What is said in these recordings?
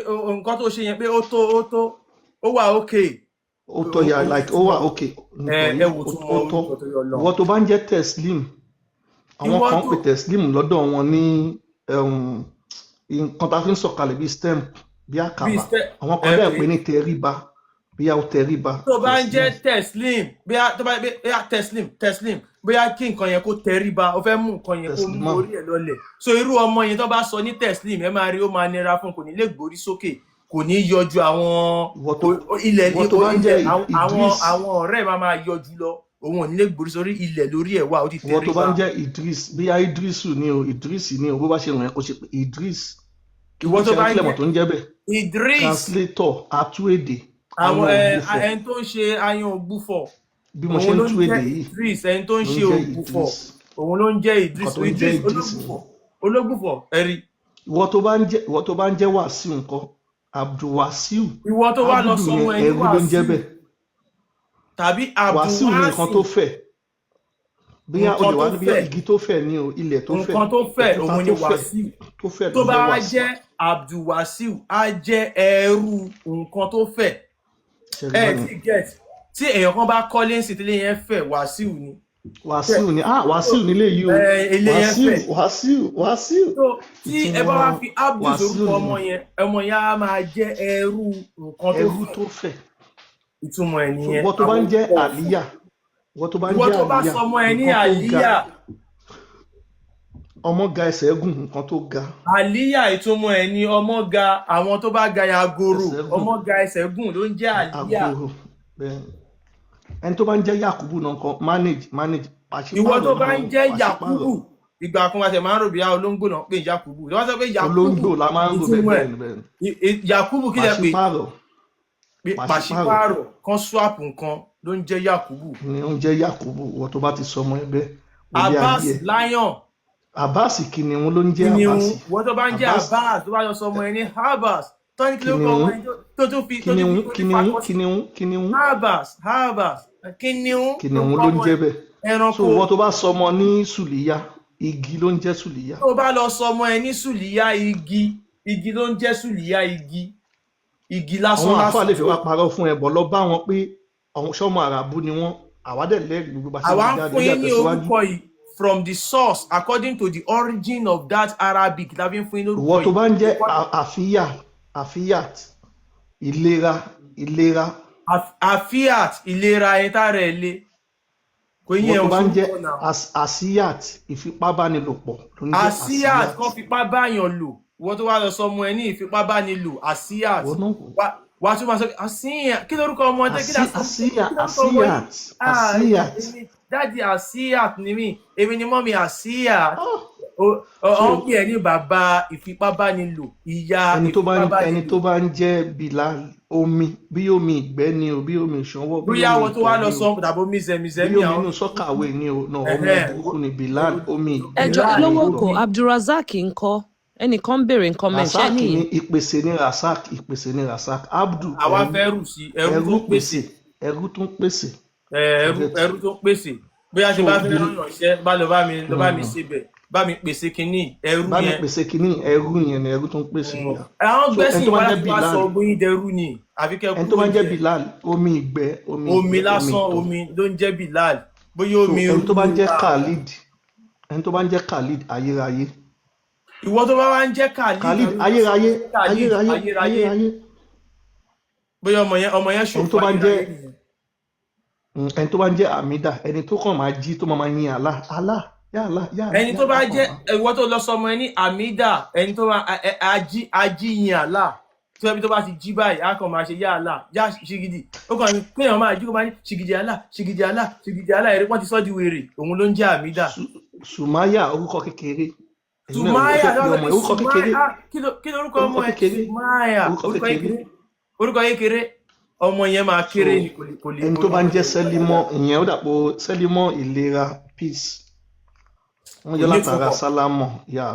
Nǹkan tó ṣe yẹn pé ó tó, ó tó, ó wà okay. Ó tọ́ ya, like ó wà okay. Ẹ Nítorí wò ó tún mọ ó tọ́. orúkọ tó yọ lọ. Ìwọ tó bá ń jẹ́ Teslim, àwọn Ìwọ kan tó pè Teslim lọ́dọ̀ wọn ní nǹkan tá a fi ń sọ̀kalẹ̀ bíi stem, bí bíi àkàbà. step. Àwọn kan Ẹ dẹ̀ pé pè ní tẹríba, bíyà ó tẹríba. Tó bá ń jẹ́ Teslim. Teslim, bóyá tó bá, bóyá Teslim, Teslim, bóyá kí nǹkan yẹn kó tẹríba, ó fẹ́ mú nǹkan yẹn kó mú Teslima. orí ẹ̀ lọlẹ̀. So irú ọmọ yẹn tó bá sọ ní Teslim, ẹ máa rí, ó máa nira fún un, kò ní lè gbórí sókè, kò ní yọjú àwọn Ìwọ tó ilẹ̀ ìwọ tó bá ń jẹ́ ilẹ̀ àwọn Idris. Àwọn ọ̀rẹ́ máa máa yọjú lọ, òun ò ní lè gbórí sórí ilẹ̀, lórí ẹ̀ wà ó ti Ìwọ tó bá tẹríba. ń jẹ́ Idris, bíyà Idrisu ni o, Idris ni o, bó bá ṣe rìn ẹ́ kó ṣe pé Idris. Ìwọ tó Ṣe bá ń kílẹ̀mọ̀ jẹ́ tó ń jẹ́ bẹ́ẹ̀? Idris. Translator, atú èdè, Àwọn àwọn ẹ ògbufọ̀. Ẹni tó ń ṣe ayan ògbufọ̀. Bí mo ṣe Òun ń ló tú ń èdè jẹ́ yìí Idris. Ẹni tó ń ló ń ṣe jẹ́ ògbufọ̀, Idris. òun ló ń jẹ́ Idris. Nǹkan tó ń jẹ́ Idris Idris ni. ológbùfọ̀, ológbùfọ̀, ẹ̀rí. Ìwọ tó bá ń jẹ́ Wàsíù ńkọ́? Abdulwasiu. Ìwọ tó wá lọ Abudu sọmọ yẹn, ẹ ní ẹrú ló ń jẹ́ Wàsíù bẹ́ẹ̀. tàbí Wàsíù ní nǹkan tó Abdulwasiu. fẹ̀, bóyá o Nǹkan lè wá tó ní bóyá fẹ̀. igi tó fẹ̀ ní o, ilẹ̀ tó fẹ̀, Nǹkan tó fẹ̀. òkúta Òun ni tó fẹ̀. Wàsíù. Tó fẹ̀ Tó ló ń bá jẹ́ wá Wàsíù. jẹ́ Abdulwasiu, á jẹ́ ẹrú nǹkan tó fẹ̀. Ṣẹ̀rí Ẹ báyẹn? tí get, tí èèyàn kan bá kọ́lé ń sì tílé yẹn fẹ̀, Wàsíù ni. Wàsíù ni. Ah, Wàsíù nílé yìí o. Ẹ ilé yẹn Wàsíù. fẹ̀. Wàsíù, Wàsíù. So tí ẹ bá wá Ìtumọ̀ fi Abdul Wàsíù sórúkọ ọmọ nìyẹn. yẹn, ọmọ yẹn á máa jẹ́ ẹrú nǹkan tó Ẹrú fẹ̀. tó fẹ̀. Ìtumọ̀ ẹ̀ So nìyẹn. ìwọ tó bá Àwọn ń jẹ́ orúkọ ọ̀fọ̀. Àlíyà, ìwọ tó bá ń Ìwọ jẹ́ tó bá Àlíyà, sọmọ ẹ ní nǹkan tó ga. Àlíyà. Ọmọ ga, ẹsẹ̀ gùn, nǹkan tó ga. Àlíyà, ìtumọ̀ ẹ̀ ní ọmọ ga, àwọn tó bá ga yẹn, agoro. Ẹsẹ̀ gùn. Ọmọ ga, ẹsẹ̀ gùn ló ń jẹ́ Àlíyà. Agoro, bẹ́ẹ̀. Ẹni tó bá ń jẹ́ Yakubu náà kan, manage, manage, Ìwọ pàṣípààrọ̀ tó bá ni ń o, jẹ́ pàṣípààrọ̀. Yakubu, ìgbà kan wa tẹ̀ máa ń rò bí i olóńgbò náà pé Yakubu. Wọ́n sọ pé Yakubu, Olóńgbò la máa ń rò bẹ́ẹ̀. Ìtumọ̀ ẹ̀ Bẹ́ẹ̀ ni, bẹ́ẹ̀ ni. Yakubu, kí lẹ pé? Pàṣípààrọ̀. Pé pàṣípààrọ̀. Pàṣípààrọ̀ kan, swap nǹkan ló ń jẹ́ Yakubu. Ni ó ń jẹ́ Yakubu. Ìwọ tó bá ti sọ ọmọ ẹgbẹ́ wọlé Abbas, ayé ẹ. Lion. Abbas, kìnìún ló ń jẹ́. Kìnìún. Abbas. Ìwọ tó bá ń jẹ́ Abbas. Abbas, tó bá yọ sọmọ ẹ ní Abbas, tó ní kí ló kọ ọmọ Kìnìún. ẹ tó tún fi tó tún fi Kìnìún. tó tún Kìnìún. fakọ sí. Kìnìún, kìnìún. Abbas, Abbas, kìnìún ló Kìnìún kọ ló ń ọmọ jẹ́ ẹ. bẹ́ẹ̀. So Ẹranko. ìwọ tó bá sọmọ ní Sùlíyà, igi ló ń jẹ́ Sùlíyà. Tó bá lọ sọmọ ẹ ní Sùlíyà, igi, igi ló ń jẹ́ Sùlíyà, igi, igi lásán. Àwọn àfáà Lásán. lè fi wá parọ́ fún ẹ bọ̀, lọ bá wọn pé àwọn sọmọ àràbù ni wọ́n. Àwa dẹ̀ lẹ́rìí gbogbo bá ṣe ń Àwa gbé ń jáde fún nígbà yín ní tẹ̀síwájú. orúkọ yìí from the source, according to the origin of that Arabic la fi ń fún yín lórúkọ Ìwọ tó yìí. bá ń jẹ́ Àfíyà, Àfíyàt, ìlera, ìlera. Àfíàt, ìlera, ẹni tá rẹ̀ le kò Ìwọ yẹn tó ò bá ń jẹ́ sórúkọ náà. Àsíyàt, ìfipábánilòpọ̀ ló ń jẹ́. Àsíyàt. Àsíyàt. Kan fipá báyàn lò. Ìwọ tó wá lọ sọmọ ẹ ní ìfipábánilò, Àsíyàt. Ìwọ náà. Wá tún máa sọ Àsíyàt, kí lórúkọ ọmọ ẹ? Kí Àsíyà. lórúkọ ọmọ yìí? Àsíyàt. Ah, Àsíyàt. Èmi daddy Àsíyàt ni mí, èmi ni mummy Àsíyàt. Ah, Ọ so ń pè ẹ́ ní bàbá ìfipábánilò, ìyá ẹni tó bá ń ẹni ìfipábánilò. tó bá ń jẹ́ Bilal, omi, bí omi ìgbẹ́ ni o, bí omi ìṣanwọ́, bí Bóyá omi àwọn tó wá ìtọ̀ lọ ni o, sọ tàbí omi bí zẹmizẹmi omi àwọn inú sọ́kàwé ni o náà, omi burúkú ni Bilal, omi ìgbẹ́, Ẹjọ Bilal omi lówó ìtọ̀. kò omi. Abdulrasaq ńkọ́? Ẹnìkan ń béèrè nǹkan mẹ́ṣẹ́ Rasak ni nìyẹn. ìpèsè ní Rasak, ìpèsè ní Rasak. Abdu, Àwa ẹrú. fẹ́ rù sí ẹrú tó Ẹrú ń pèsè. pèsè, ẹrú tó ń pèsè. Ẹrú. Forget. Ẹrú tó ń pèsè, bóyá tí So bá fẹ́ Bil rán yàn iṣẹ́, bá lọ bá mi, lọ bá mi ṣe bẹ̀, bá mi pèsè kínní, ẹrú Bá mi yẹn. pèsè kínní, ẹrú yẹn ni ẹrú tó ń pèsè. Yà. Àwọn So ẹni gbẹ́sìn tó bá wá ń jẹ́ láti wá Bilal sọ ogun yín dẹrú ni, àfi kẹ́ ẹni tó kúrò bá ń jẹ́ díẹ̀. Bilal, omi ìgbẹ́, omi Omi ìgbẹ́, omi lásán. ìtọ̀. Omi ló ń jẹ́ Bilal, bóyá So omi ẹni tó bá ń jẹ́ rúra. Khalid, ẹni tó bá ń jẹ́ Khalid, ayérayé. Ìwọ tó bá wá ń jẹ́ Khalid Khalid tàbí wọ́n sọ ayérayé. Khalid Ayérayé. Ayérayé. Ayérayé. Bóyá ọmọ yẹn Ẹni ṣòfò tó bá ń jẹ́ ayérayé nìyẹn. Ẹni tó bá ń jẹ́ Amida, ẹni tó kàn máa jí tó máa máa yin Allah, Allah, ya Allah, ya Allah, Ẹni ya tó bá Allah kàn jẹ́ máa. ìwọ tó lọ sọmọ ẹ ní Amida, ẹni tó máa ají ají yin Allah, tó ẹbí tó bá ti jí báyìí, á kàn máa ṣe yá Allah, yá ṣìgìdì, ó kàn ní kéèyàn máa jí kó máa ní ṣìgìdì Allah, ṣìgìdì Allah, ṣìgìdì Allah, ẹ̀rí wọ́n ti sọ́ di wèrè, òun ló ń jẹ́ Amida. Sùmáyà, orúkọ kékeré. Ẹ̀yin náà wò ó, Sùmáyà fẹ́ pe lọ́wọ́ ọmọ pé ẹ̀ orúkọ kékeré. Sùmáyà, kí lórúkọ Orúkọ ọmọ ẹ? kékeré. Sùmáyà. Orúkọ Orúkọ kékeré. kékeré, orúkọ kékeré, ọmọ yẹn máa So kéré ni, kò lè ẹni kò tó lè bá ń kò jẹ́ lè Sẹ́límọ́, ìyẹn ó dàpọ̀ Sẹ́límọ́, ìlera, peace, wọ́n Kò jẹ́ ní látara túbọ̀. Sálámọ̀ yà.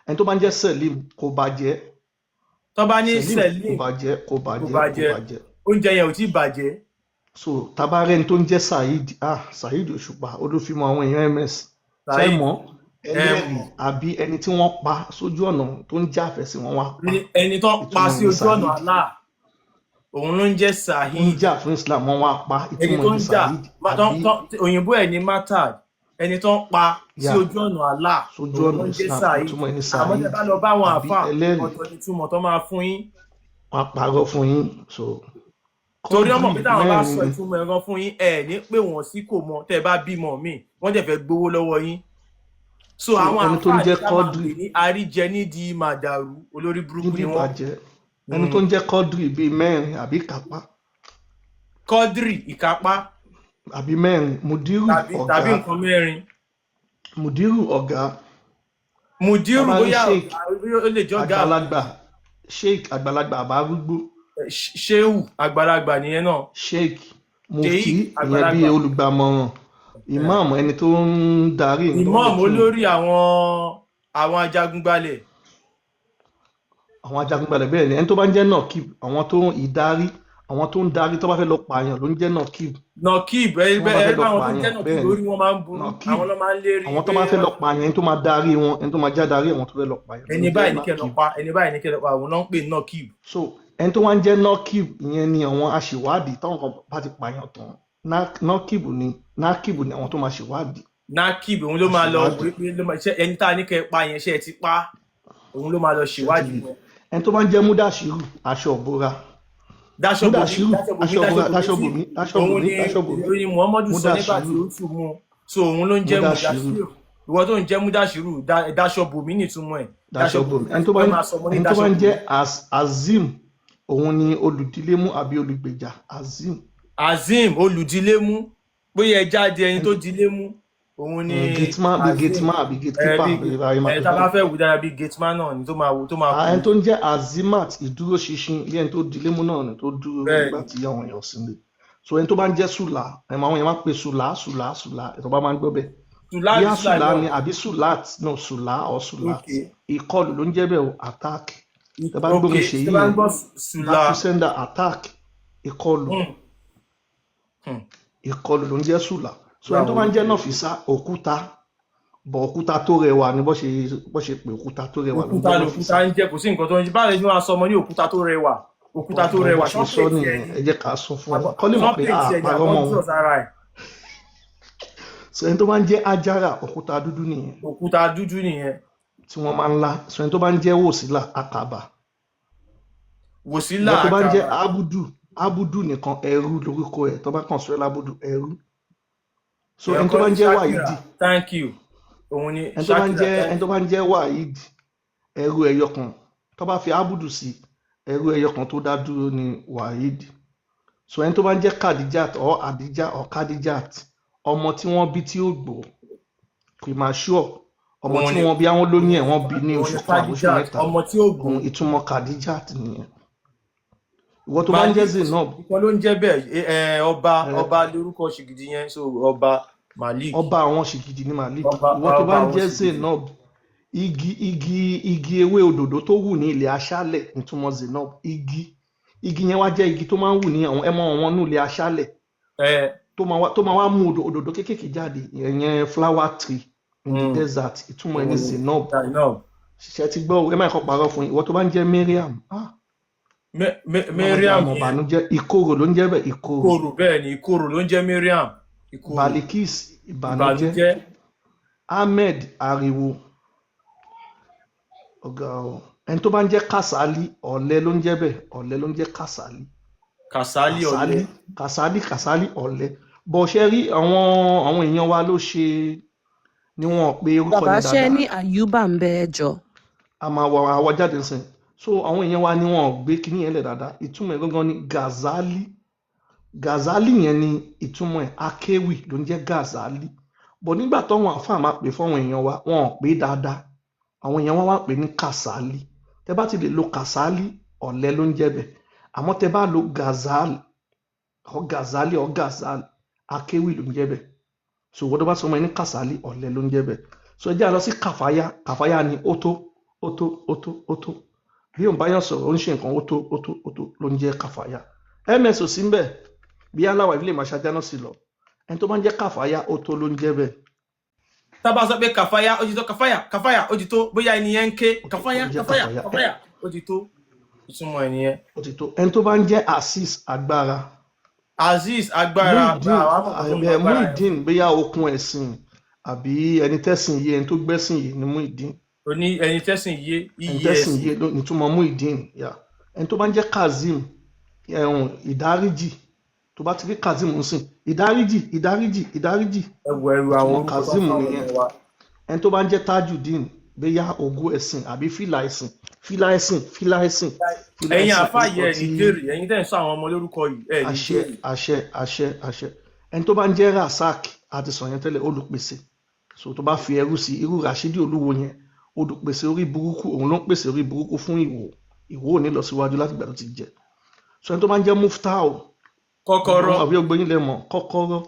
Ẹni tó bá ń jẹ́ Sẹ́lím, kò bàjẹ́. Tó bá ní Sẹ́lím kò Sẹ́lím bàjẹ́, kò kò bàjẹ́, kò bàjẹ́. bàjẹ́. Oúnjẹ yẹn ò tí ì bàjẹ́. So tabarẹ́ni tó ń jẹ́ Saheed, ah, Saheed Òṣùpá, olúfimọ àwọn èèyàn ms ṣe Saheed. Mọ́ Ẹlẹ́rìí àbí ẹni tí wọ́n pa sójú ọ̀nà tó ń jà fẹ̀sìn wọn wá pa. Ẹni tó pa Ìtumọ̀ sí ẹ̀ ní ojú ọ̀nà Saheed. Allah, òun ló ń jẹ́ Tó ń Saheed. jà fún Islam wọ́n wá pa, Ẹni ìtumọ̀ tó ẹ̀ ní ń jà Saheed àbí òyìnbó ẹ̀ ní martyr, ẹni tó ń pa sí yà ojú ọ̀nà Allah, sójú òun ló ọ̀nà ń jẹ́ Islam, Saheed. ìtumọ̀ ẹ̀ ní Àmọ́ tẹ́ Saheed bá lọ bá àwọn àbí àáfà, ẹlẹ́rìí ọ̀tọ̀ ni ìtumọ̀ tó máa fún yín. wọ́n á parọ́ fún yín. So Torí ọmọ Quadri pé táwọn bá mẹ́rin sọ ni. ìtumọ̀ ẹ̀rọ fún yín, ẹ̀ ní pé wọ́n sí kò mọ tẹ́ ẹ bá bímọ míì, wọ́n dẹ̀ fẹ́ gbowó lọ́wọ́ yín. So So àwọn ẹni tó ń àáfà ní jẹ́ ká máa pè Quadri ní àríjẹ nídìí màdàrú, olórí burúkú nídìí ni wọ́n. ìbàjẹ́, ẹni tó ń jẹ́ Quadri bíi mẹ́rin àbí kápá Quadri ìkápá àbí mẹ́rin, Mudiru tàbí ọ̀gá, nǹkan mẹ́rin. Mudiru ọ̀gá, Mudiru bàbá ní bóyá Sheikh ọ̀gá, ó lè jọ́gá àgbàlagbà, Sheikh àgbàlagbà àbárúgbó, Shehu àgbàlagbà nìyẹn náà. Sheikh mufti Sheikh ìyẹn bíi àgbàlagbà. olùgbàmọ̀ràn, imam ẹni tó ń darí ìrun tó bá fẹ́ Imam kírun, olórí àwọn ajagunbalẹ̀. Àwọn ajagunbalẹ̀ bẹ́ẹ̀ ni. Ẹni tó bá ń jẹ́ Nakib, àwọn tó ń ìdarí, àwọn tó ń darí tó bá fẹ́ lọ pààyàn ló ń jẹ́ Nakib. Nakib Tí wọ́n bá ẹ fẹ́ lọ báwọn tó ń pààyàn jẹ́ Nakib bẹ́ẹ̀ ni orí wọn máa ń burú, Nakib, àwọn ló máa ń lérí àwọn tó pé bá fẹ́ lọ pààyàn, ẹni tó máa darí wọn, ẹni tó máa já darí àwọn tó fẹ́ lọ pààyàn ló ẹni ń jẹ́ báyìí ní kẹ́ lọ Nakib. pa, ẹni báyìí ní kẹ́ lọ pa, àwọn náà ń pè ní Nakib. So ẹni tó wá ń jẹ́ Nakib ìyẹn ni àwọn aṣèwádìí táwọn kan bá ti pààyàn tán. Nakib ni àwọn tó máa ṣèwádìí. Nakib òun ló máa lọ Aṣèwádìí. wí pé ló máa ṣe ẹni tá a ní kẹ́ pa yẹn, ṣe ẹ ti pa, òun ló máa lọ Ṣe ti ṣèwádìí rí? wọn. Ẹni tó bá ń jẹ́ Mudashiru, aṣọ òbora. Dáṣọ bòmí, Mudashiru, dáṣọ bòmí, aṣọ dáṣọ òbora, bòmí dáṣọ tí bòmí, dáṣọ òun bòmí, ni dáṣọ bòmí. òun ni Muhammadu sọ nígbà tí Mudashiru, ó tù mú un. So òun ló ń jẹ́ Mudashiru, Mudashiru. Ìwọ tó ń jẹ́ Mudashiru, dáṣọ bòmí nìtumọ̀ ẹ̀. dáṣọ Dáṣọ bòmí, bòmí. Ẹni tó bá wọ́n ń máa sọ ọmọ ní ẹni tó dáṣọ bá ń bòmí. jẹ́ Azim, òun ni olùdílémú àbí olùgbèjà, Azim. Azim olùdílémú, bóyá ẹ jáde ẹni tó dilé mú, òun ni Gateman bí Azim. gateman àbí Ẹ gatekeeper bí àbí báyìí máa ẹ pè tá a bá bẹ́ẹ̀. fẹ́ wù dára bí gateman náà ni tó máa wò tó máa Ẹni kú. tó ń jẹ́ Azimat, ìdúróṣinṣin, bí ẹni tó dilémú náà ni tó dúró Bẹ́ẹ̀ nígbà ni. tí àwọn èèyàn sí nílé. So ẹni tó bá ń jẹ́ Sùlá, ẹ̀ máa àwọn èèyàn máa ń pe Sùlá, Sùlá, Sùlá, ẹ̀ tó bá máa ń gbọ́ bẹ́ẹ̀. Sùlá Bíyá àbí Sùlá Sùlá náà. ni àbí Sùlát, no Sùlá or Sùlát. Ok. Ìkọlù ló ń jẹ́ bẹ́ẹ̀ o, attack. Tẹ bá Ok, gbórin ṣèyí tí bá ń yẹn, gbọ́ Sùlá. back to sender attack, ìkọlù, ìkọlù ló ń jẹ́ Sùlá. So ẹni tó bá ń jẹ́ Nọ̀físà, òkúta, bọ̀ òkúta tó rẹwà ni bó ṣe pé òkúta tó rẹwà ló ń Òkúta jẹ́ lòkúta Nọ̀físà. ń jẹ́, kò sí nǹkan tó ń jẹ́. Báwo ni wọ́n á sọ ọmọ ní òkúta tó rẹwà? Òkúta tó Bọ̀ bó rẹwà, ṣe ṣán sọ pèntì ẹ nìyẹn, ni ẹ jẹ́ ká sọ fún wọn. Kọ́ lè ṣán mọ̀ pé pèntì ẹ ni àparọ́ àbọ̀ mọ́ ń wọn. tọ̀ sára ẹ̀. So ẹni tó bá ń jẹ́ Ájára, òkúta dúdú nìyẹn Òkúta dúdú nìyẹn. tí wọ́n máa ń lá. So ẹni tó bá ń jẹ́ Wòsílà, àkàbà. Wòsílà Ìwọ tó bá ń jẹ́ àkàbà. Abudu, Abudu nìkan ẹrú lórúkọ ẹ̀, tó bá kàn sọ ẹ́ lábúdù ẹrú. So Èèyàn ẹni tó kan bá ń ní jẹ́ Shakira, Wàhídì, thank you. Òun ni ẹni tó bá ń Shakira, jẹ́ thank ẹni tó you. bá ń jẹ́ Wàhídì, ẹrú ẹyọ kan. Tó bá fi Abudu sí, ẹrú ẹyọ kan tó dá dúró ni Wàhídì. So ẹni tó bá ń jẹ́ Kadijat or Adija or Kadijat, ọmọ tí wọ́n bí tí ó gbó, premature, ọmọ Òun tí ni wọ́n bí àwọn lóyún ẹ̀ wọ́n bí ní òun oṣù ni kan àbóṣù Kadijat, mẹ́ta. ọmọ tí ó gbó. Òun ìtumọ̀ Kadijat nìyẹn. Ìwọ tó bá ń jẹ́ Malik Zainab, nìkan ló ń jẹ́ bẹ́ẹ̀, ọba ẹ, ọba lórúkọ ṣìgìdì yẹn, so ọba Malik. ọba àwọn ṣìgìdì ní Malik. Ọba Ìwọ tó ọba bá ń àwọn jẹ́ ṣìgìdì. Zainab, igi ewé òdòdó tó wù ní ilẹ̀ aṣálẹ̀ ìtumọ̀ Zainab. Igi yẹn wá jẹ́ igi tó máa ń wù ní àwọn ẹmọ wọn ní ilẹ̀ aṣálẹ̀ Ẹ tó máa wá mú òdòdó kéékèèké jáde, ìyẹn flower tree in the desert, ìtumọ̀ ẹ̀ ní Òun ni Zainab. Zainab. Ṣiṣẹ́ ti gbọ́ o, ẹ má kọ́ parọ́ fún yín. Ìwọ tó bá ń jẹ́ Mariam, ọlọ́mọdé Mariam àmọ̀ yẹn ìbànújẹ́, ìkorò ló ń jẹ́ bẹ́ẹ̀, ìkorò. ìkorò, bẹ́ẹ̀ ni, ìkorò ló ń jẹ́ Mariam, ìkorò. Balikis, ìbànújẹ́. Ìbànújẹ́. Ahmed, ariwo. Ọ̀gá o, ẹni tó bá ń jẹ́ Kàsálí, ọ̀lẹ ló ń jẹ́ bẹ́ẹ̀, ọ̀lẹ ló ń jẹ́ Kàsálí. Kàsálí ọ̀lẹ. Kàsálí, Kàsálí, Kàsálí ọ̀lẹ. Bọ̀ ṣe rí àwọn èèyàn wa ló ṣe ni wọn ò pe orúkọ Bàbá yẹn ṣe dáadáa. ní Àyùbá ń bẹ ẹjọ́. A máa wọ àwọ jáde sìn. So àwọn èèyàn wa ni wọn ò gbé kíní yẹn lẹ̀ dáadáa. Ìtumọ̀ ẹ̀ gangan ni Gazali. Gazali yẹn ni ìtumọ̀ ẹ̀, akéwì ló ń jẹ́ Gazali. Bọ̀ nígbà táwọn àfáà máa pè fáwọn èèyàn wa, wọn ò pè dáadáa. Àwọn èèyàn wa wá pè ní Kàsálí. Tẹ bá ti lè lo Kàsálí, ọ̀lẹ ló ń jẹ́ bẹ́ẹ̀. Àmọ́ tẹ bá lo Gazali or Gazali or Gazali, akéwì ló ń jẹ́ bẹ́ẹ̀. So wọ́n tó bá sọ ọmọ ẹ ní Kàsálí, ọ̀lẹ ló ń jẹ́ bẹ́ẹ̀. So ẹ jẹ́ á lọ sí Kàfáyá. Kàfáyá ni ó tó, ó tó, ó tó, ó tó. Bí òun bá yàn sọ̀rọ̀, ó ń ṣe nǹkan, ó tó, ó tó, ó tó ló ń jẹ́ Kàfáyá. MS ò sí ń bẹ̀, bí aláwọ̀ ìbílẹ̀ máa ṣajá náà sí lọ. Ẹni tó bá ń jẹ́ Kàfáyá, ó tó ló ń jẹ́ bẹ́ẹ̀. Tá bá sọ pé kàfáyà, ó ti tó. Kàfáyà, kàfáyà, ó ti tó. Bóyá ẹni yẹn ń ké. Ok, ó Kàfáyà, ń jẹ́ kàfáyà, kàfáyà. Kàfáyà, ó ti tó. Ìtumọ̀ ẹ̀ nìyẹn. Ó ti tó. Ẹni tó bá ń jẹ́ Azeez, agbára. Azeez, agbára. Muideen. Àwa mọ̀ tó ń agbára yẹn. Muideen, bóyá okun ẹ̀sìn àbí ẹni tẹ́sìn yé, ẹni tó gbẹ́sìn yé ni Muideen. Oní ẹni tẹ́sìn yé. Ẹni Iyì tẹ́sìn ẹ̀sìn. yé nítumọ̀ Muideen yà. Ẹni tó bá ń jẹ́ Kazeem, ẹ̀hún ìdáríjì. Tó bá ti rí Kazeem ń sìn, ìdáríjì, ìdáríjì, ìdáríjì. Ẹwù ẹrù àwọn Ìtumọ̀ orúkọ tó Kazeem fáwọn nìyẹn. ọmọ wa. Ẹni tó bá ń jẹ́ Tajudeen, bóyá ògo ẹ̀sìn àbí fìlà ẹ̀sìn, fìlà ẹ̀sìn, fìlà ẹ̀sìn, fìlà Ẹ̀yin ẹ̀sìn. àáfàá Orúkọ yìí, ẹ̀ ní tí jèrè. Ẹ̀yin tẹ́ ń sọ àwọn ọmọ lórúkọ yìí, ẹ̀ ní Àṣẹ, jèrè. àṣẹ, àṣẹ, àṣẹ. Ẹni tó bá ń jẹ́ Rasak, àti sọ yẹn tẹ́lẹ̀, olùpèsè. So tó bá fi ẹrú sí irú Rashidi Olúwo yẹn, olùpèsè orí burúkú, òun ló ń pèsè orí burúkú fún Ìwò. Ìwò ò ní lọ síwájú láti ìgbà tó ti jẹ. So ẹni tó bá ń jẹ́ Muftau, Kọ́kọ́rọ́. àbí ọgbẹ́yìn lẹ mọ̀, kọ́kọ́rọ́,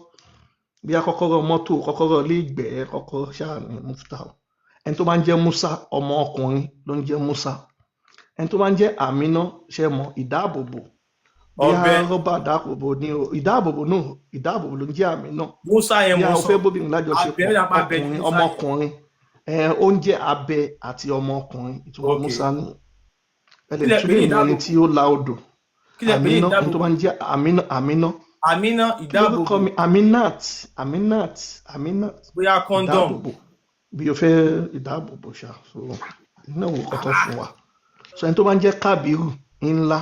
bí a kọ́kọ́rọ́ mọ́tò, kọ́kọ́rọ́ ilé ìgbẹ́, kọ́kọ́rọ́ ṣáà ní Muftau. Ẹni tó bá ń jẹ́ Musa, ọmọ ọkùnrin ló ń jẹ́ Musa. Ẹni tó bá ń jẹ́ Amina, ṣe mọ̀, ìdáàbòbò, bí a Ọbẹ̀. rọ́bà ìdáàbòbò ní o, ìdáàbòbò náà, ìdáàbòbò ló ń jẹ́ Amina. Musa yẹn Bí mo a ń ò sọ fẹ́ bóbìnrin lájọṣepọ̀. Abẹ yà máa bẹ ní Ọkùnrin. Musa yẹn. Ọmọkùnrin ẹ, oúnjẹ abẹ àti ọmọkùnrin, ìtumọ̀ Ok. Musa ní ẹ lè Kílẹ̀ tún pé lè ní mú ẹni ìdáàbòbò? tí ó la odò. Kílẹ̀ pé ní Amina, ẹni tó ìdáàbòbò? bá ń jẹ́ Amina, Amina. Amina. Kí lórúkọ Ìdáàbòbò. mi? Aminat, Aminat, Aminat. Bóyá condom. Ìdáàbòbò, bí o fẹ́ ìdáàbòbò ṣá. So iná wò kọ́tọ́ fún wa. So ẹni tó bá ń jẹ́ Kábírù, ńlá.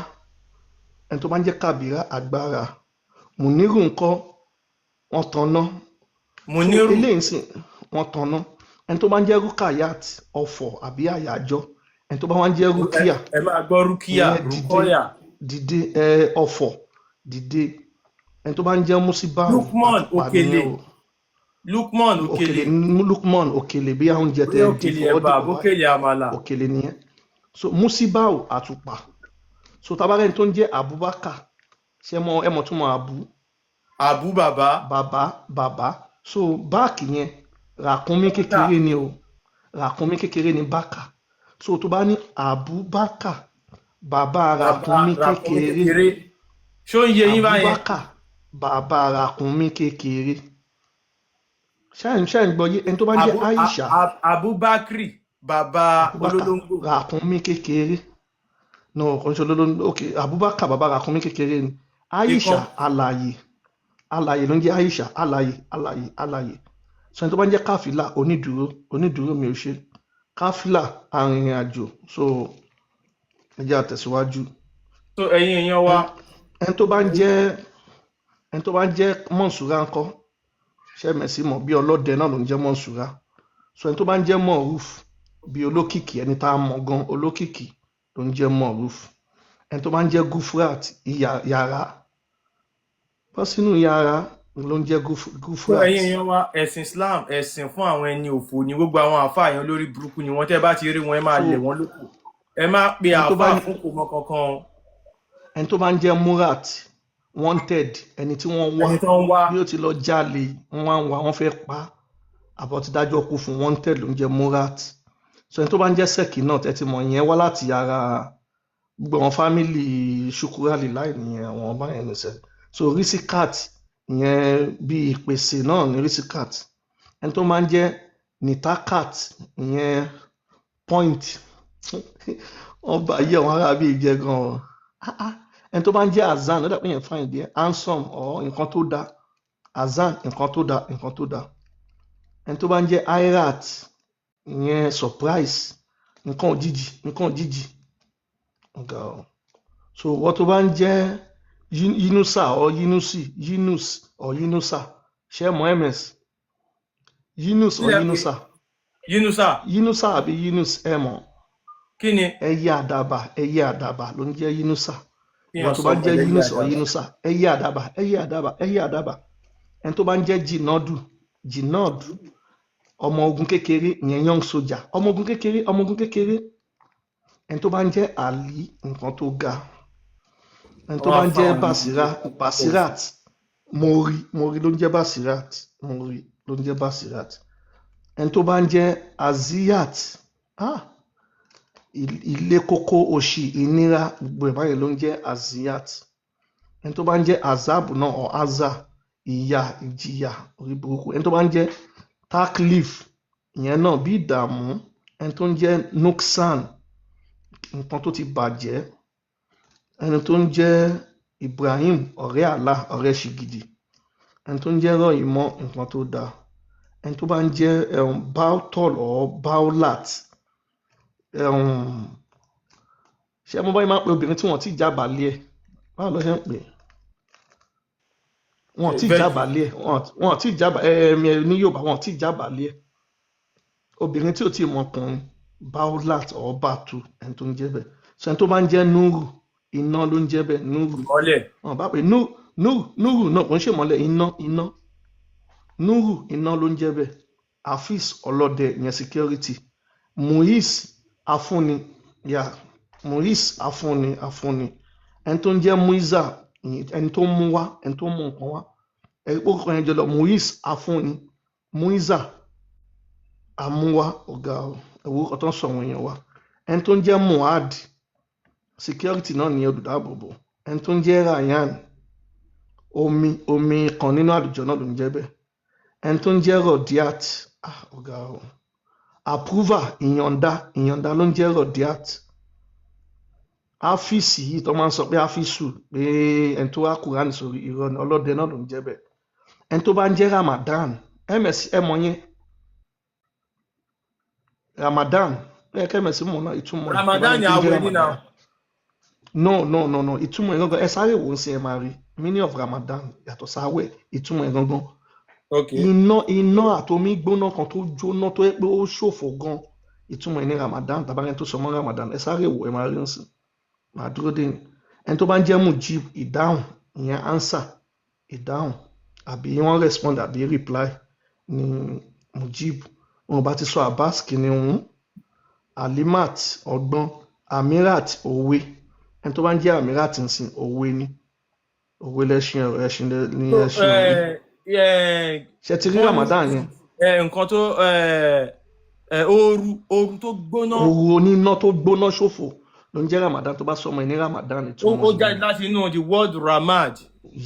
Ẹni tó bá ń jẹ́ Kábírà, agbára. Mùnírù ńkọ́? Wọ́n tanná. So Muniru. eléyìí sìn, wọ́n tanná. Ẹni tó bá ń jẹ́ Rukayat, ọ̀fọ̀ àbí àyájọ́. Ẹni tó bá wá ń jẹ́ Rukia, Ẹ máa gbọ́ Rukia. Ìyẹn dìde. Rukoya. Dìde ẹ, ọ̀fọ̀, dìde. Ẹni tó bá ń jẹ́ Musibau, Lukman. àtùpà Okele. nìyẹn o. Lukman. Òkèlè. Okele. Lukman, òkèlè, bí oúnjẹ tẹ Bóyá di òkèlè fọwọ́ ẹ̀bà. dìbò báyìí. Bókèlè àmàlà. Òkèlè nìyẹn. So Musibau, àtùpà. So tabarẹ́ni tó ń jẹ́ Abubakar, ṣé mọ, ẹ mọ̀ tún mọ Abu? Abu, bàbá. Bàbá, bàbá. So báàkì yẹn, ràkúnmí kékeré ni o, ràkúnmí kékeré ni bákà. So tó bá ní Abubakar, bàbá Bàbá ràkúnmí ràkúnmí kékeré. kékeré. Ṣó ń yé yín báyẹn? Abubakar, bàbá ràkúnmí kékeré. Ṣáà ń gbọ́ yé? Ẹni tó bá ń jẹ́ Abu Aisha. Abubakri, bàbá Abubakar olólóńgbò. Ràkúnmí kékeré no, kò ń ṣe olólóńgbò. Ok, Abubakar, bàbá ràkúnmí kékeré ni. Aisha, Ikán. Alàyè, alàyè ló ń jẹ́ Aisha, alàyè, alàyè, alàyè. So ẹni tó bá ń jẹ́ Káfílà, onídùúró, onídùúró mi ò ṣe káfílà, arìnrìn àjò. So ẹ jẹ́ àtẹ̀síwájú. So ẹ̀yin èèyàn wa, ẹni tó bá ń jẹ́, ẹni tó bá ń jẹ́ Mọ̀nsúrà ńkọ́? Ṣé mẹ̀sí mọ̀, bí ọlọ́dẹ náà ló ń jẹ́ Mọ̀nsúrà. So ẹni tó bá ń jẹ́ Mọ̀rúf, bí olókìkí, ẹni tá a mọ̀ gan, olókìkí ló ń jẹ́ Mọ̀rúf. Ẹni tó bá ń jẹ́ Gufrat, yàrá, bọ́ sínú yàrá ló ń jẹ́ So Gufrat. ẹ̀yin èèyàn wa, ẹ̀sìn Islam, ẹ̀sìn fún àwọn ẹni òfò ni. Gbogbo àwọn àáfàá yẹn, lórí burúkú ni wọ́n. Tẹ́ bá ti rí wọn, ẹ máa So lẹ̀ wọ́n lóko. Ẹ má pe ẹni tó bá àáfàá fún kò mọ kankan. Ẹni tó bá ń jẹ́ Murat, wanted, ẹni tí wọ́n wá. Ẹni tó ń wá. Bí ó ti lọ jalè, wọ́n wá ń wá, wọ́n fẹ́ pa á, àbọ̀ ti dájọ́ kú fún. Wanted ló ń jẹ́ Murat. So ẹni tó bá ń jẹ́ Sekinat, ẹ ti mọ̀, ìyẹn wá láti ara gbogbo àwọn family Shukurali láì nìyẹn, àwọn ọba yẹn nìṣẹ́. So Risikat, ìyẹn bí ìpèsè náà ní Risikat. Ẹni tó máa ń jẹ́ Nitakat, ìyẹn point. Wọ́n bá yí àwọn ará bíi jẹ gan o. Ah, ah. Ẹni tó bá ń jẹ́ Azan, ó dàbí yẹn fine díẹ̀, handsome or nǹkan tó dáa. Azan, nǹkan tó dáa, nǹkan tó dáa. Ẹni tó bá ń jẹ́ Airat, ìyẹn surprise, nǹkan òjijì, nǹkan òjijì. Ọ̀gá o. So wọ́n tó bá ń jẹ́ Yinusa or Yinusi, Yinus or Yinusa, ṣé mọ̀, ms Yinus or Kílẹ̀ pé Yinusa? Yunusa. Yinusa àbí Yinus, ẹ mọ̀? Kí ni? Ẹyẹ àdàbà, ẹyẹ àdàbà ló ń jẹ́ Yinusa. Kí Ìwọ yàn tó sọ bá ń ọmọ jẹ́ ẹlẹ́yẹ Yinus or àdàbà. Yinusa, ẹyẹ àdàbà, ẹyẹ àdàbà, ẹyẹ àdàbà. Ẹni tó bá ń jẹ́ Jinadu, Jinadu, ọmọ ogun kékeré, ìyẹn young soldier, ọmọ ogun kékeré, ọmọ ogun kékeré. Ẹni tó bá ń jẹ́ Ali, nǹkan tó ga. Ẹni tó Wọ́n bá á ń jẹ́ fáwọn Basira, Basirat, mori, mori ló ń jẹ́ Basirat, mori ló ń jẹ́ Basirat. Ẹni tó bá ń jẹ́ Aziyat, ah, ilé kókó, òṣì, ìnira, gbogbo ẹ̀ báyìí ló ń jẹ́ Aziyat. Ẹni tó bá ń jẹ́ Azab náà or Aza, ìyà, ìjìyà, orí burúkú. Ẹni tó bá ń jẹ́ Taklif. Ìyẹn náà bí ìdààmú. Ẹni tó ń jẹ́ Nuksan, nǹkan tó ti bàjẹ́. Ẹni tó ń jẹ́ Ibrahim, ọ̀rẹ́ Allah, ọ̀rẹ́ ṣìgìdì. Ẹni tó ń jẹ́ Rọ̀ìmọ́, nǹkan tó dáa. Ẹni tó bá ń jẹ́ Bautol or Baulat, ṣé mo báyìí máa ń pe obìnrin tí wọ́n ti jábàálẹ̀ ẹ̀? Báwo ló ṣe ń pè é? Wọn ti Virgin. jábàálẹ̀ ẹ̀, wọn ti jábà ẹ̀ẹ́mì ní Yorùbá, wọn ti jábàálẹ̀ ẹ̀. Obìnrin tí ò tí ì mọ ọkùnrin, Baulat or Batu, ẹni tó ń jẹ́ bẹ́ẹ̀. So ẹni tó bá ń jẹ́ Nuru, iná ló ń jẹ́ bẹ́ẹ̀, Nuru. Ìmọ́lẹ̀. Wọn bá pè Nuru náà, kò ń ṣèmọ́lẹ̀, iná, iná. Nuru, iná ló ń jẹ́ bẹ́ẹ̀. Hafiz, ọlọ́dẹ, ìyẹn security. Muiz, afúnni, ya Muiz, afúnni, afúnni. Ẹni tó ń jẹ́ Muiza, ẹni tó ń mú wá, ẹni tó ń mú nǹkan wá. Ẹni ó kàn yẹn jọ lọ. Muiz, afúnni, Muiza, amúwá. Ọ̀gá ẹ̀wọ̀ ọkọ̀ tó ń sọ àwọn èèyàn wa. Ẹni tó ń jẹ́ Muad, security náà ní, olùdáàbòbò. Ẹni tó ń jẹ́ Ryan, omi, omi kan nínú àlùjọ náà ló ń jẹ́ bẹ́ẹ̀. Ẹni tó ń jẹ́ Rodiat, ah, ọ̀gá o, approval, ìyọ̀ǹda, ìyọ̀ǹda ló ń jẹ́ Rodiat. Áfíìsì yìí tó máa ń sọ pé áfíìsù, pé ẹni tó wá Kúránì sórí, irọ́ ni, ọlọ́dẹ náà ló ń jẹ́ bẹ́ẹ̀. Ẹni tó bá ń jẹ́ Ramadan, ms ẹ mọ̀ yẹn, Ramadan ẹ kẹ́ ms mọ̀ náà, ìtumọ̀ ẹ̀ tó bá Ramadan ní ni tó ń jẹ́ àwẹ̀ nínà. Ramadan. No, no, no, no, ìtumọ̀ ẹ̀ gangan, ẹ sáré wò ó sí, ẹ máa rí meaning of Ramadan yàtọ̀ sáwẹ̀, ìtumọ̀ ẹ̀ gangan. Ok. Iná, iná àtomi gbóná kan tó jóná, tó yẹ pé ó ṣòfò gan, ìtumọ̀ ẹ̀ ní Ramadan. Tàbá ẹni tó sọ mọ́ Ramadan, ẹ sáré wò, ẹ máa rí nsìn, máa dúró dé ní. Ẹni tó bá ń jẹ́ Mujib, ìdáhùn, ìyẹn answer, ìdáhùn, àbí wọ́n respond àbí reply ní Mujib. Wọn bá ti sọ Abbas, kìnìún. Alimat, ọgbọ́n. Amirat, òwe. Ẹni tó bá ń jẹ́ Amirat nsìn, òwe ni, òwe lẹ́ṣin ọ̀rọ̀, ẹṣin ní So ẹṣin òwe. Ṣe ti rí wọ́n ní Ramadan yẹn? Nǹkan tó ooru, ooru tó gbóná. Ooru oníná tó gbóná ṣòfò ló ń jẹ́ Ramadan. Tó bá sọmọ ẹ ní Ramadan, Ó ìtumọ̀ ó ẹ̀ jáde nìyẹn. láti inú the word ramad.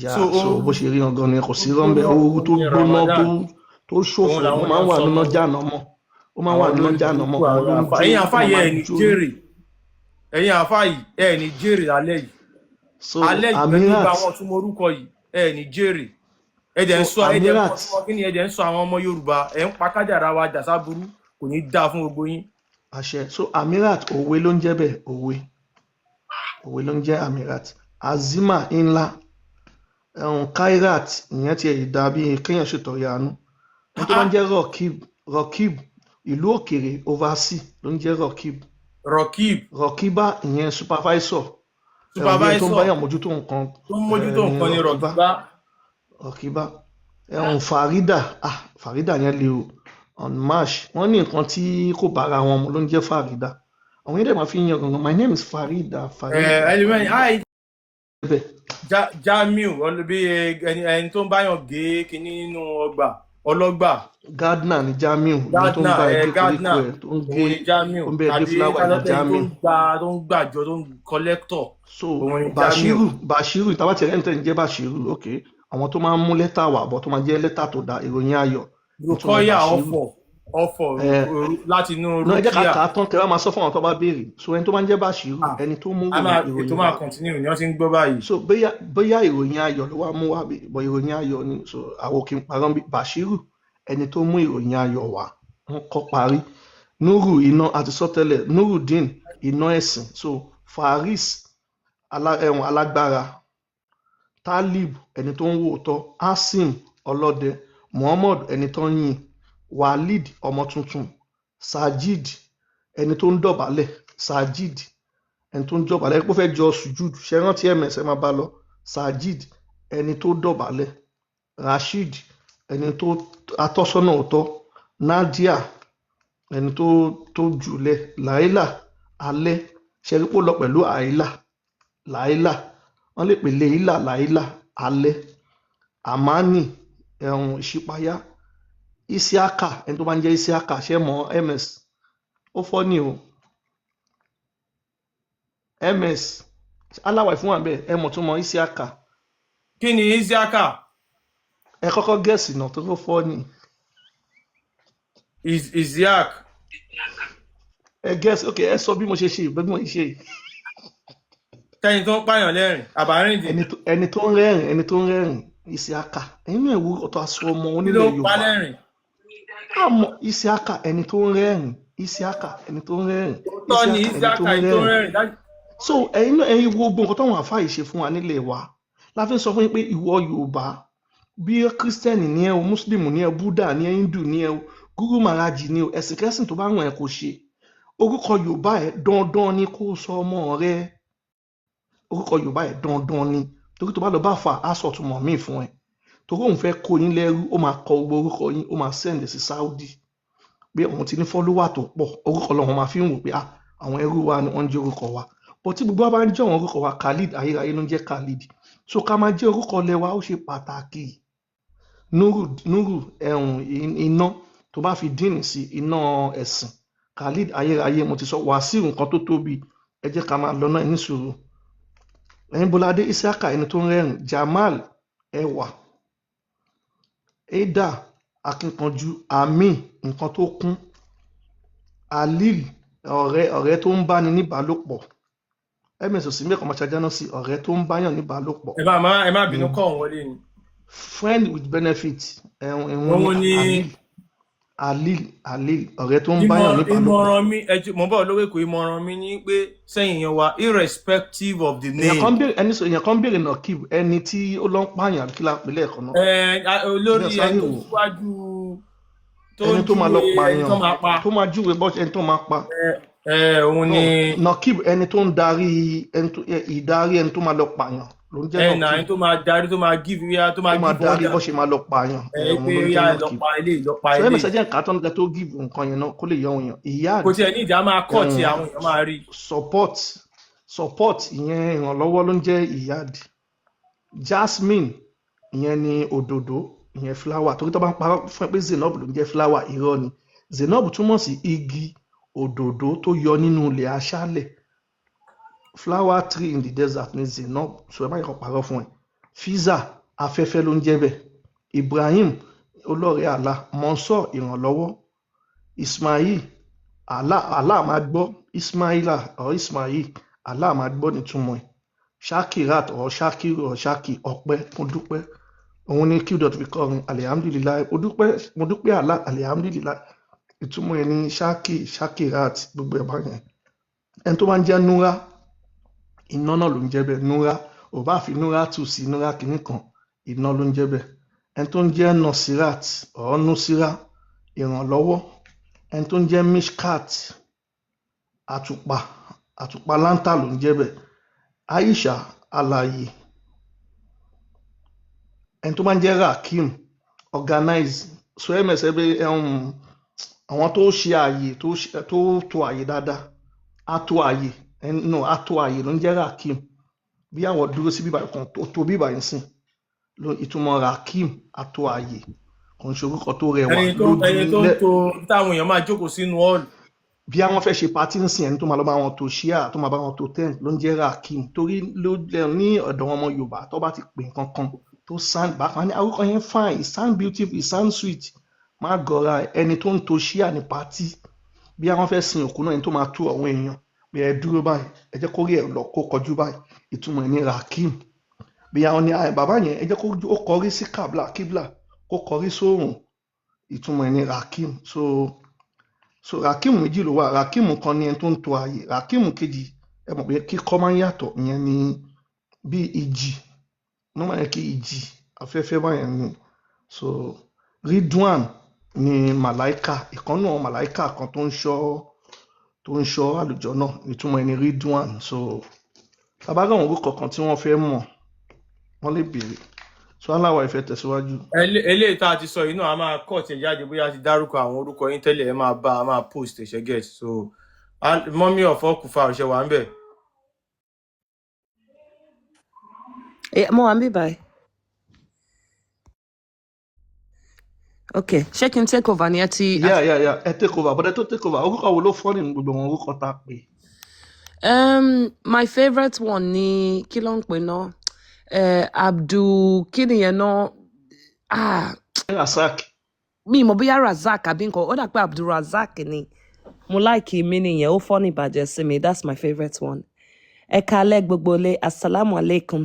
Yà So so ooru bó ṣe rí gangan ni, kò tó sí rọ́ńbẹ́. gbóná Ooru tó ní gbóná tó Ramadan. tó ṣòfò. Òun Ó làwọn máa ń èèyàn wà sọ nínú mọ́ jáàná mọ́, ó máa ń wà àwọn nínú olórí jáàná mọ́ burúkú, òun àwọn ló ń àfa jó, ẹ̀yin ó àfa máa yìí, máa ẹ̀ ní jó. jèrè. Ẹ̀yin àfa yìí, ẹ̀ ní jèrè lálẹ́ yìí. So Alẹ́ yìí, pẹ̀lú gba Amirat àwọn ọ̀tún orúkọ yìí, ẹ̀ ní jèrè. Ẹ dẹ̀ ń so sọ, ẹ dẹ̀ ń kọ́ Amirat sí wọn kí ni, ẹ dẹ̀ ń sọ àwọn ọmọ Yorùbá, ẹ̀ ń pa kádàrá wa dàsáburú, kò ní dáa fún gbogbo yín. Àṣẹ. So Amirat, òwe ló ń jẹ́ bẹ́ẹ̀, òwe, òwe ló ń jẹ́ Amirat. Azima, ńlá. Ẹ̀hún Kairat, ìyẹn tiẹ̀ dà bí kéèyàn ṣètọrẹ àánú. Ẹni tó bá ń jẹ́ Rokib, Rokib, ìlú òkèèrè, overseas, ló ń jẹ́ Rokib. Rokib. Rokiba, ìyẹn supervisor, ẹ̀hún bí ẹni tó ń supervisor báyàn mójútó nǹkan. Tó ń mójútó ní nǹkan ní Rokiba. Rọ̀kíbá. Rokiba. Ẹ̀hún Farida, ah, Farida yẹn le o. On march, wọ́n ní nǹkan tí kò bára wọn mu ló ń jẹ́ Farida. Àwọn yẹn dẹ̀ máa fi ń yan gangan, "My name is Farida, Farida, ẹlẹ́mẹ̀rin Farida." Ai. Bẹ́ẹ̀. Jamiu bí ẹni tó ń báyàn gé kinní nínú ọgbà, ọlọ́gbà. Gardener ni Jamiu, ìyẹn tó ń Gardener. bá ẹ gé koríko Gardener. ẹ tó ń gé Òun ni Jamiu. tó ń bẹ gé Tàbí flower ní kálọ́tẹ̀ ẹni tó Jamiu. ń gba, tó ń gbàjọ, tó ń collector. So Òun ni Jamiu. Bashiru, Bashiru, ìtàbá tiẹ̀ ẹni tẹ́ ń jẹ́ Bashiru, ok, àwọn tó máa ń mú lẹ́tà wà bọ̀, tó máa jẹ́ lẹ́tà tó da, ìròyìn ayọ̀, ìtumọ̀ Rukoya. Bashiru. Ọ̀fọ̀, ọ̀fọ̀ ẹ láti inú náà ẹ jẹ́ ká Rukia. kà á tán, kẹ́ wá máa sọ fún àwọn tó bá béèrè. So ẹni tó máa ń jẹ́ Bashiru, Ah, ẹni tó mú a máa ìròyìn ètò máa wá. continue ni wọ́n ti ń gbọ́ báyìí. So bóyá ìròyìn ayọ̀ ló wá mú wá bọ̀, ìròyìn ayọ̀ ni. So àwọn kì í parọ́ bí Bashiru, ẹni tó mú ìròyìn ayọ̀ wá, wọ́n kọ́ parí. Nuru, iná, àti sọtẹ́lẹ̀. Nurudeen, iná ẹ̀sìn. So Faris, ẹ̀wọ̀n alágbára. Talib, ẹni tó ń wò tọ́. Asim, ọlọ́dẹ. Muhammad, ẹni tó ń yìn. Walid, ọmọ tuntun. Sajid, ẹni tó ń dọ̀bálẹ̀. Sajid, ẹni tó ń dọ̀bálẹ̀, ó fẹ́ jọ sujud, ṣe rántí ms, ẹ máa bá lọ. Sajid, ẹni tó dọ̀bálẹ̀. Rasheed, ẹni tó atọ́sọ́nà òótọ́. Nadia, ẹni tó jùlẹ̀. Laila, alẹ́. Ṣe rí pé ó lọ pẹ̀lú àìlà, Laila, wọ́n lè pè Leila, Laila, alẹ́. Amani, ẹ̀hún ìṣípayá. Isiaka, ẹni tó bá ń jẹ́ Isiaka, ṣe mọ̀ ms? Ó fọ́ ni o. Ms aláwọ̀ ìfún wa bẹ́ẹ̀, ẹ mọ̀ tó mọ̀ Isiaka. Kí ni Isiaka? Ẹ kọ́kọ́ gẹ̀ẹ́sì náà tó fọ́ ni. Isiaq. Ẹ guess. Ok, ẹ sọ bí mo ṣe ṣe, bí mo ṣe ṣe. Kẹ́ni tó ń pààyàn lẹ́rìn àbárìndì. Ẹni tó ń rẹ́rìn, ẹni tó ń rẹ́rìn, Isiaka. Ẹ̀yin náà wo ọ̀tọ̀ aṣọ ọmọ Kí ló onílẹ̀ ń pa Yorùbá. lẹ́rìn? Àmọ́ Isiaka, ẹni tó ń rẹ́rìn, Isiaka, ẹni tó ń rẹ́rìn. Tọ́ ni. Isiaka, ẹni tó Isiaka, ń ẹni tó ń rẹ́rìn. rẹ́rìn. So ẹ̀yin náà, ẹ̀yin wo gbogbo nǹkan táwọn àfáà yìí ṣe fún wa nílẹ̀ wa la fi ń sọ fún yín pé ìwọ Yorùbá, bí Kírísítẹ́nì ní ẹ o, Mùsùlùmí ní ẹ, Búdà ní ẹ, Hindu ní ẹ o, Gúrú Màrájì ní o, ẹ̀sìn kẹ́sìn tó bá wọ̀n ẹ kò ṣe, orúkọ Yorùbá ẹ dandan ni kó sọ ọmọ rẹ. Orúkọ Yorùbá ẹ dandan ni, torí tó bá lọ bá fà á sọ̀túnmọ̀ míì fún ẹ, torí òun fẹ́ kó yín lẹ́rú. Ó máa kọ gbogbo orúkọ yín, ó máa send sí Saudi pé òun ti ní follower tó pọ̀. Orúkọ lọ́wọ́ máa fi ń wò pé, ah, àwọn ẹrú wa ni wọ́n ń jẹ́ orúkọ wa. But tí gbogbo wa bá ń jẹ́ àwọn orúkọ wa, Khalid ayérayé ló ń jẹ́ Khalid. So ká máa jẹ́ orúkọ lẹ́wà, ó ṣe pàtàkì. Nuru, Nuru, ẹ̀hún iná tó bá fi díìnì sí iná ẹ̀sìn. Khalid ayérayé, mo ti sọ. Wàsíù, nǹkan tó tóbi. Ẹ jẹ́ ká máa lọ náà ní sùúrù. Ẹ̀yin Bọ́ládé, Isiaka, ẹni tó ń rẹ́rìn. Jamal, ẹwà. Ada, akínkanjú. Amin, nǹkan tó kún. Alil, ọ̀rẹ́, ọ̀rẹ́ tó ń báni níbàálòpọ̀. Ms òsì mẹ́kọ̀ọ́ máa ṣàjánà sí ọ̀rẹ́ tó ń báyàn níbàálòpọ̀. Ẹ má bínú, Ni kọ́ òun wọlé ni. Friend with benefit, ẹ̀hún ẹ̀hún Òun ni. ni. Alil, Alil, Alil, ọ̀rẹ́ tó ń báyàn níbàálòpọ̀. Ìmọ̀ràn mi, ẹ mọ̀ bọ́ lówó èkó, ìmọ̀ràn mi ni pé sẹ́yìn yẹn wa, irrespective of the Èèyàn kan name. béèrè ẹni sọ, èèyàn kan béèrè Nakib, ẹni tí ó lọ ń pààyàn, àbí kí la pè lẹ́ẹ̀kan náà? Ẹ olórí Ìyẹn sáré ẹni tó wò. síwájú tó Ẹni ń tó máa lọ júwe ẹni tó pààyàn, máa pa. tó máa júwe bọ́ ẹni tó máa pa. Ẹ òun No, ni. Nakib, ẹni tó ń darí ẹni tó ìdarí ẹni tó máa lọ pààyàn ló ń jẹ́ Ẹ nà Nakib. ẹni tó máa darí, tó máa give wíyá, tó Tó máa máa give darí order. bó ṣe máa lọ pààyàn. Ẹ Òun pé ló ń jẹ́ wíyá lọ Nakib. pa eléyìí, lọ pa So ẹ eléyìí. mẹsẹ̀ jẹ́ nǹkan tó ń tó give nǹkan yẹn náà kó lè yọ òun yàn. Iyad. Kò tiẹ̀ ní ìdí, a máa kọ́ ti àwọn èèyàn máa rí. Support, support, ìyẹn ìrànlọ́wọ́ ló ń jẹ́ Iyad. Jasmine, ìyẹn ni òdòdó, ìyẹn flower, torí tó bá ń parọ́ fún ẹ pé Zainab ló ń jẹ́ flower, irọ́ ni. Zainab túmọ̀ sí igi òdòdó tó yọ nínú ilẹ̀ aṣálẹ̀. Flower tree in the desert ni Zainab. So ẹ má yẹ kó parọ́ fún ẹ. Fiza, afẹ́fẹ́ ló ń jẹ́ bẹ́ẹ̀. Ibrahim, olóòrè Allah. Monsor, ìrànlọ́wọ́. Ismail, Allah, Allah máa gbọ́. Ismaila or Ismail, Allah máa gbọ́ nítumọ̀ ẹ̀. Shakirat or Shakiru or Shaki, ọpẹ́, mo dúpẹ́. Òun ni Q dot fi kọrin alihamdulilayi, mo dúpẹ́, mo dúpẹ́ Allah, alihamdulilayi. Ìtumọ̀ ẹ̀ ní Shaki, Shakirat, gbogbo ẹ̀ báyẹn. Ẹni tó bá ń jẹ́ Nura, iná náà ló ń jẹ́ bẹ́ẹ̀. Nura, ò bá fi Nura tù sí Nura kìíní kan, iná ló ń jẹ́ bẹ́ẹ̀. Ẹni tó ń jẹ́ Nosirat or Nusira, ìrànlọ́wọ́. Ẹni tó ń jẹ́ Mishkat, àtùpà, àtùpà láńtà ló ń jẹ́ bẹ́ẹ̀. Aisha, alààyè. Ẹni tó bá ń jẹ́ Rakim, organize. So ms ẹ bẹ àwọn tó ṣe ààyè, tó tó ààyè dáadáa, á tó ààyè, no, á tó ààyè ló ń jẹ́ Rakim. Bí àwọn dúró sí bíbá kan tó tó bíbá yẹn sìn ló ìtumọ̀ Rakim, á tó ààyè. Kò ń ṣe orúkọ tó rẹwà Ẹni tó lójú ẹni tó ń lẹ to táwọn èèyàn máa jókòó sínú hall. Bí àwọn fẹ́ ṣe party ń sìn, ẹni tó máa lọ bá wọn tó ṣíà, tó máa bá wọn tó tent ló ń jẹ́ Rakim, torí ló ní ọ̀dọ̀ wọn ọmọ Yorùbá, tó bá ti pè nǹkan kan tó sound bákan ní orúkọ yẹn fine, it sound beautiful, it sound sweet, má gọra. Ẹni tó ń to ṣíà ní party, bí àwọn fẹ́ sin òkú náà, ẹni tó máa tú àwọn èèyàn bí ẹ dúró báyìí, ẹ jẹ́ kó rí ẹ lọ kó kọjú báyìí, ìtumọ̀ ẹ̀ ní Rakim. Bí àwọn ní bàbá yẹn, ẹ jẹ́ kó ó kọrí sí kabla, kíbla, kó kọrí sóòrùn, ìtumọ̀ ẹ̀ ní Rakim. So Rakim méjì ló wà. Rakim kan ní ẹni tó ń to ààyè. Rakim kejì, ẹ mọ̀ pé kíkọ́ máa ń yàtọ̀. Ìyẹn ni bí ìjì wọ́n máa ń kí ìjì afẹ́fẹ́ báyẹn ni. So Ridwan ni màláìka, ìkànnù àwọn màláìka kan tó ń ṣọ́ àlùjọ náà, ìtumọ̀ ẹ̀ ní Ridwan. So tabaga àwọn orúkọ kan tí wọ́n fẹ́ mọ̀, wọ́n lè béèrè. So aláwa ìfẹ́ tẹ̀síwájú. Eléyìí tá a ti sọ yìí náà, a máa kọ́ tiẹ̀ jáde. Bóyá a ti dárúkọ àwọn orúkọ yín tẹ́lẹ̀, ẹ máa bá a máa post ẹ̀ṣẹ̀ get. So mọ́mí ọ̀fọ́ kùfà ọ̀ṣẹ̀ wà ń bẹ̀. Mo wà ń bí báyìí. Ok, ṣé kí n take over ni ẹ ti? Yeah, ẹ take over. Bọ́dẹ tó take over, orúkọ wo ló fọ́ nínú gbogbo àwọn orúkọ tá a pè? My favourite one ni, kí ló ń pè náà? Abdul, kí nìyẹn náà? Ah. Rasak. Mi mọ̀ bóyá Razak àbí nǹkan, ó dà pé Abdulrazak ni. Mo like meaning yẹn, ó funny bàjẹ́ sí mi. That's my favourite one. Ẹ káalẹ́ gbogbo ilé, assalamu alaikum.